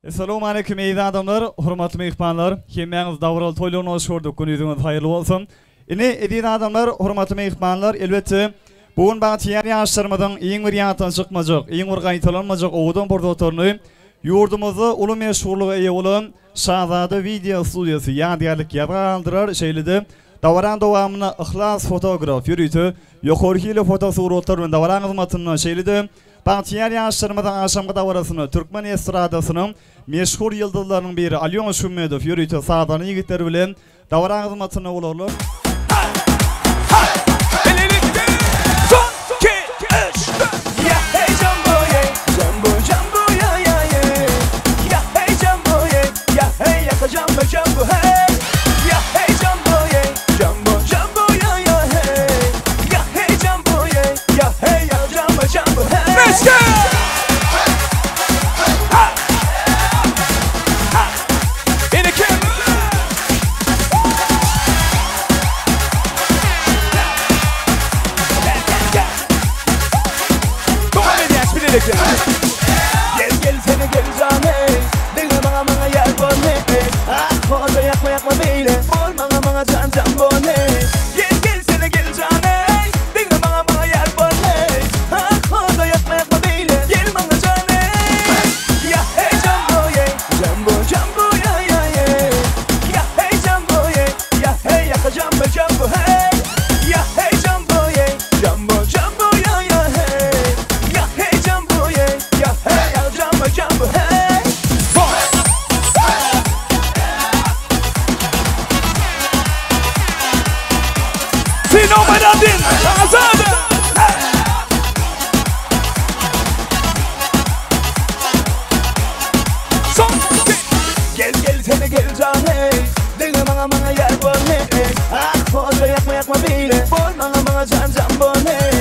Essalawmaleýkim eziz adamlar, hormatly myhmanlar! Hemmäňizi dabaraly toýlaryna hoş gördük, gün ýüzüňiz haýyrly bolsun! Ine, eziz adamlar, hormatly myhmanlar, elbetde, bu gün bagtyýar ýaşlarymyzyň iň bir ýatdan çykmajak, iň bir gaýtalanmajak owadan pursatlaryny ýurdumyzda uly meşhurlyga eýe bolan Şazada wideo studiýasy ýadygärlik ýazga galdyrar, şeýle-de dabaranyň dowamynda Yhlas fotograf ýörite ýokary hili fotosuratlar bilen dabaraň hyzmatynda, şeýle-de Bagtyýar ýaşlarymyzyň agşamky dabarasyna türkmen estradasynyň meşhur ýyldyzlarynyň biri Alýon Şümmedow ýörite sazanda ýigitleri bilen dabara hyzmatynda bolarlar. Gel gel seni gel can hey Diňe maňa maňa ýar bol hey Ah hoja ýakma ýakma beýle Bol maňa maňa jan jan bol hey Gel gel seni gel jan hey Diňe maňa maňa ýar bol hey Ah hoja ýakma ýakma beýle Gel maňa jan hey Ya hey jambo hey Jambo jambo ya ya hey Ya hey jambo hey Ya hey ya jambo jambo hey Ya hey jambo hey Jambo jambo ya ya hey Ya hey jambo hey Ya hey ya jambo jambo hey Fenomenadin Azada Son Gel gel seni gel can hey Diňe maňa maňa ýar bol hey Ah hoja ýakma ýakma beýle Bol maňa maňa jan jan bol hey.